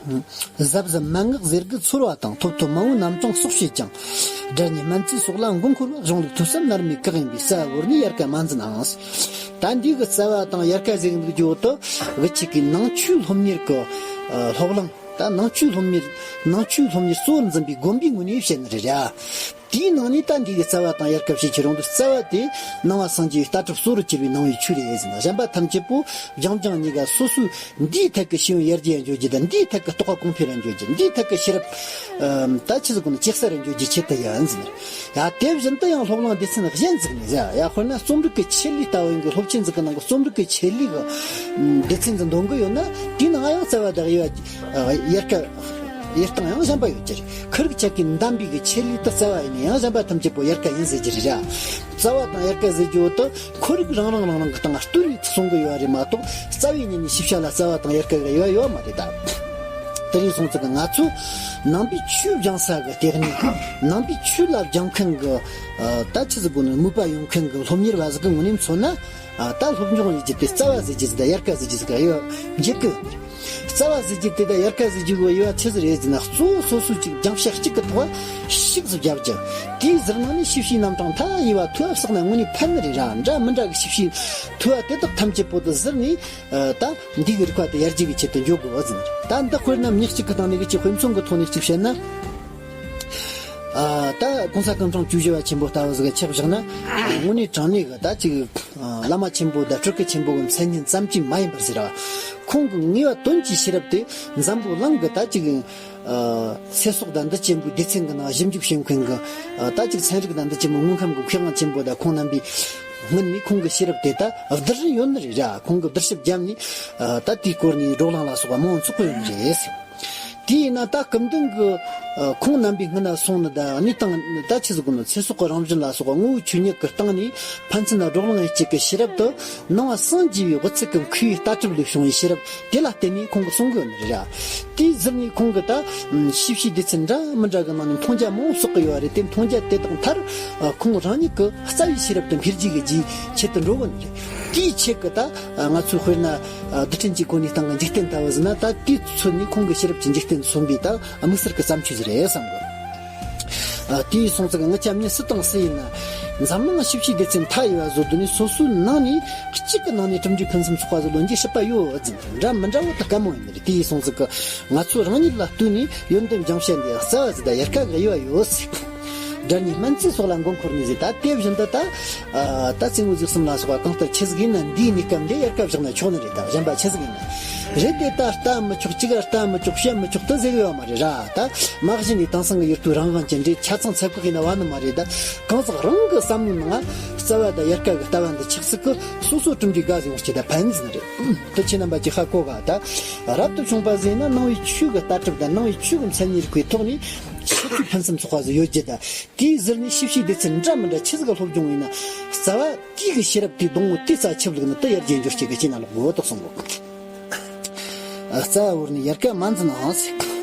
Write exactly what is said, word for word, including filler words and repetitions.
གཟབ་གཟབ་མན་ངག་ཟེར་གི་ཚོར་བ་དང་། ཐོབ་ཐོབ་མང་བོའི་རྣམ་གྲངས་སྲོག་བྱེད་ཅིང་། དགྲ་གཉེན་སྨན་རྩིས་སོགས་ལ་མགོ་འཁོར་བ། གཞུང་ལུགས་ཐོས་བསམ་ནར་མའི་བཀའ་ཡིན་པས། རྩ་བ་བོར་ནས་དབྱར་ཁ་མ་འཛིན་ཨང་། ད་འདི་གི་རྩ་བ་དང་དབྱར་ཁ་ཟེར་གི་འདུག་རྒྱུ་བོ་དུ་གི་ཆེད་ཀྱི་ནང་ཆོས་སློབ་གཉེར་གི་ཨ་སློབ་གླིང་། ད་ནང་ཆོས་སློབ་གཉེར། ནང་ཆོས་སློབ་གཉེར་གཙོ་བོར་འཛིན་པའི་དགོན་པའི་ངོས་ནས་བཤད་ནི་རེད་ར། དེའི་ནང་ནས་ད་འདི་གི་རྩ་བ་དང་དབྱར་ཁ་བཤད་ཀྱི་རང་དུ། རྩ་བ་དེ་ནང་པ་སངས་རྒྱས་པའི་ལྟ་གྲུབ་གཙོ་རུ་གྱུར་པའི་ནང་པའི་ཆོས་རེད་ཟེར་ན། གཞན་པ་ཐམས་ཅད་པོ་རྒྱང་རྒྱང་གཉིས་ཀ་སོ་སོའི་འདིའི་ཐད་ཀྱི་ཤེས་ཡོན་ཡར་རྒྱས་ཡང་འགྱོ་རྒྱུ་དང་། འདིའི་ཐད་ཀྱི་རྟོགས་པ་གོང་འཕེལ་ར་འགྱོ་རྒྱུ། འདིའི་ཐད་ཀྱི་ཤེས་རབ་ཨམ་ད་ཆི་ཟིག་གོ་ན་ཇེ་གསལ་ར་འགྱོ་རྒྱུའི་ཆེད་དུ་ཡིན་ཟེར་ན། ཡ། དེ་བཞིན་དུ་ཡང་སློབ་གླིང་སྡེ་ཚན་གཞན་ཟིག་ནས་ཟེར། ཡ། དཔེར་ན་རྩོམ་རིག་གི་ཆེད་ལས་ལྟ་བུ་ཡིན་གི། སློབ་ཆེན་ཟིག་གི་ནང་གི་རྩོམ་རིག་གི་ཆེད་ལས་གི་ཨམ་སྡེ་ཚན་ཟིག་འདོན་གི་ཡོད་ན། དེའི་ནང་ཡང་རྩ་བ་དང་དབྱེ་བ་དབྱེ་སྟངས་ཡང་གཞན་པ་ཡོད་ཀྱི་རེད། ཁུ་རིག་ཅག་གི་འདམ་པའི་གི་ཆེད་ལས་དེ་རྩ་བ་ཡིན་ན་ཡང་གཞན་པ་ཐམས་ཅད་པོ་དབྱར་ཁ་ཡིན་ཟེར་གྱི་རེད་ར། རྩ་བ་དང་དབྱར་ཁ་ཟེར་རྒྱུ་བོ་དུ་ཁོར་ཡུག་རང་རང་རང་རང་གི་སྟེང་ལ་ལྟོས་ནས་གསུང་གི་ཡོད་རེད་མ་གཏོགས། རྩ་བའི་ཉིད་ནས་ཤེས་བྱ་ལ་རྩ་བ་དང་དབྱར་ཁ་གི་དབྱེ་བ་ཡོད་མ་རེད་ད། དེ་རིང་སོང་ཙང་ང་ཚོ་ནང་པའི་ཆོས་སྦྱང་ས་གི་སྟེགས་ནས། ནང་པའི་ཆོས་ལ་སྦྱང་མཁན་གི་ཨ་ད་ཆི་ཟིག་གོ་ནི་མོས་པ་ཡོད་མཁན་གི་སློབ་གཉེར་བ་ཟིག་གི་ངོས་ནས་མཚོན་ན། ཨ་ད་སློབ་སྦྱོང་ཡེད་རྒྱུ་དེ་རྩ་བ་ཟེར་རྒྱུ་ཟིག་དང་དབྱར་ཁ་ཟེར་རྒྱུ་ཟིག་གི་དབྱེ་བ་འབྱེད་གི་ཡོད་རེད། རྩ་བ་ཟེར་རྒྱུ་དེ་དང་དབྱར་ཁ་ཟེར་རྒྱུ་གི་དབྱེ་བ་ཆི་ཟིག་རེད་ཟེར་ན། གཙོ་བོ་སོ་སོ་གཅིག་སྦྱང་བྱ་གཅིག་གི་ཐོག་ཤུགས་ཟིག་རྒྱབ་རྒྱུ། དེའི་ཟུར་ནང་ནས་ཤེས་བྱའི་རྣམ་གྲངས་མཐའ་ཡས་པ་ཐོས་པ་བསགས་ན་དངོས་གནས་ཕན་ནི་རེད་ར། འདྲ་མི་འདྲ་གི་ཤེས་བྱའི་ཐོས་པ་དེ་དག་ཐམས་ཅད་པོ་དེ་ཟུར་ནས་ཨ་ད་འདི་གི་རིག་པ་དེ་ཡར་རྒྱས་ཀྱི་ཆེད་དུ་འཇོག་དགོས་པ་ཟེར། ད་འདི་དཔེར་ན་མི་གཅིག་གི་སྟེང་ནས་གི་ཅིག་དཔེ་མཚོན་གི་ཐོག་ནས་གཅིག་བཤད་ན། ཨ་ད་གོང་ས་སྐུ་ཕྲེང་བཅུ་བཞི་པ་ཆེན་པོ་ལྟ་བུ་ཟིག་གི་ཆ་བཞག་ན། དངོས་གནས་དྲང་གནས་གི་ད་ཅིག་ཨ་བླ་མ་ཆེན་པོ་དང་སྤྲུལ་སྐུ་ཆེན་པོ་གི་མཚན་སྙན་ཙམ་གྱིས་མ་ཡིན་པར་ཟེར་བ། ཁོང་གི་ངེས་པ་དོན་གྱི་ཤེས་རབ་དེ་འཛམ་བུ་གླིང་གི་ད་ཅིག་ཨ་ཚེ་སྲོག་དང་འདི་ཅན་པོའི་སྡེ་ཚན་གི་ནང་ཞིབ་འཇུག་བྱེད་མཁན་གི་ཨ་ད་ཅིག་ཚན་རིག་དང་འདི་ཅན་པོ་དངོས་ཁམས་གི་མཁས་དབང་ཆེན་པོ་དང་ཁོང་རྣམ་པའི་སྔུན་ནས་ཁོང་གི་ཤེས་རབ་དེ་ད་བསྡུར་རིན་ཡོད་ནི་རེད་ར། ཁོང་གི་བསྡུར་ཞིབ་བརྒྱབ་ནས་ཨ་ད་དེའི་སྐོར་ནས་བགྲོ་གླེང་ལ་སོགས་པ་མང་བོ་ཚོགས་གི་ཡོད་ནི་རེད། དེ་ཡིན་ན་ད་སྐུ་མདུན་གྱི་ཨ་ཁོང་རྣམ་པའི་སྔུན་ན་སོང་ནི་ད་གནས་སྟངས་ད་ཆི་ཟིག་གོ་ནི་ཚེ་སྲོག་གི་རང་བཞིན་ལ་སོགས་པ་ངོ་བོའི་ཆོས་ཉིད་ཀྱི་སྟེང་ནས་ཕན་ཚུན་ལ་བགྲོ་གླེང་ཡེད་ཅིག་གི་ཤེས་རབ་དེ་ནང་པ་སངས་རྒྱས་པའི་དབུ་ཚད་ཀྱི་མཁས་པའི་ལྟ་གྲུབ་ལས་བྱུང་བའི་ཤེས་རབ་དེ་ལ་བརྟེན་ནས་ཁོང་གིས་གསུང་གི་ཡོད་ནི་རེད་ར། དེའི་ཟུར་ནས་ཁོང་གིས་ད་ཤེས་བྱའི་སྡེ་ཚན་འདྲ་མི་འདྲ་གི་ནང་ནས་མཐོང་རྒྱ་མང་བོ་བསགས་གི་ཡོད་རེད་དེ། མཐོང་རྒྱ་དེ་དག་མཐར་ཁོང་རང་ཉིད་ཀྱི་རྩ་བའི་ཤེས་རབ་དེ་འཕེལ་རྒྱས་ཀྱི་རྒྱུའི་ཆེད་དུ་འགྲོ་གི་ནི་རེད། དེའི་ཆེད་ཀྱི་ད་ང་ཚོས་དཔེར་ན། ཨ་རྡུལ་ཕྲན་གྱི་སྒོ་ནས་སྟེང་གི་འཇིག་རྟེན་ལྟ་བུ་ཟེར་ན། ད་དེའི་ཚོད་ནས་ཁོང་གི་ཤེས་རབ་ཀྱི་འཇིག་རྟེན་མཚོན་པའི་ད་དམིགས་བསལ་གྱི་བརྩམས་ཆོས་ཟིག་རེད་བསམ་གི། ཨ་དེའི་སོང་ཙང་ངི་ཆ་མྱི་སུ་དང་སུ་ཡིན་ན། འཛམ་གླིང་ཤེས་བྱའི་སྡེ་ཚན་མཐའ་ཡས་པ་བཟོ་དུས་ནས་སོ་སོའི་ནང་ནས་གཅིག་གི་ནང་ནས་གྲུབ་འབྲས་ཕུན་སུམ་ཚོགས་པ་ཟིག་ལོན་རྒྱུའི་སྲིད་པ་ཡོད་ཟེར། འདྲ་མི་འདྲ་བོ་ད་དཀའ་མོ་ཡིན་ནི་རེད། དེའི་སོང་ཙང་གི་ང་ཚོ་རང་ཉིད་ལ་ལྟོས་ནས་ཡོན་ཏན་སྦྱང་བྱ་འདི་རྩ་བ་ཟིག་དང་དབྱར་ཁ་གི་དབྱེ་བ་ཡོད་ཟེར། སྒྲ་སྙན་སྨན་རྩིས་སོགས་ལ་མགོ་འཁོར་ནས་ཟེར། ད་དེ་བཞིན་དུ་ད་ཨ་ད་རྩེད་མོ་རྩེ་གསུམ་ལ་སོགས་པ་གང་ལྟར་ཆི་ཟིག་ཡིན་ན་འདིའི་གནས་སྐབས་འདི་དབྱར་ཁ་བཞག་ན་ཆོག་ནི་རེད། ད་གཞན་པ་ཆི་ཟིག་ཡིན་ན་རེད་དེ། ད་ལྟ་མི་ཆོག་གཅིག་ལ་ལྟ་མི་ཆོག་བཤད་མི་ཆོག་ད་ཟེར་གི་ཡོད་མ་རེད་ར། ད་མ་གཞི་ནས་དེང་སང་གི་ཡུལ་དུས་རང་དབང་ཅན་རེད། ཆ་ཚང་ཚད་བཀག་ཡིན་ན་བ་ནི་མ་རེད། ད་གང་ཟག་རང་གི་བསམ་བློའི་ནང་རྩ་བ་དང་དབྱར་ཁ་གི་ལྟ་བ་འདི་ཆགས་ཚུལ་གི་སོ་སོ་གྲུབ་འབྲས་དགའ་ཟིག་ཡོང་སྤྱད་ད་ཕན་ཟིན་རེད། དེ་ཁྱེད་རྣམ་པ་ཅིག་ཧ་གོ་ག་ད་རབ་ཏུ་བྱུང་བ་ཟེར་ན་ནང་པའི་ཆོས་ཀྱི་ལྟ་གྲུབ་དང་ནང་པའི་ཆོས་ཀྱི་མཚན་ཉིད་རིག་པའི་ཐོག་ནས་ཆེས་མཐོའི་ཕུན་སུམ་ཚོགས་པ་ཟིག་ཡོད་རྒྱུ་དང་། དེའི་ཟུར་ནས་ཤེས་བྱའི་སྡེ་ཚན་འདྲ་མི་འདྲ་ཆི་ཟིག་ག་སློབ་སྦྱོང་ཡིན་ན། རྩ་བ་དེའི་གི་ཤེས་རབ་དེའི་སྡོང་བོ་དེ་རྩ་ཆིབས་ལུགས་ནི་དེ་ཡར་རྒྱས་འགྱུར་སྐྱེ་གི་ཅི་ན་ལོག་གོ་དོག་སོང་གོ། རྩ་བ་བོར་ནས་དབྱར་ཁ་མ་འཛིན་ཨང་ཟེར།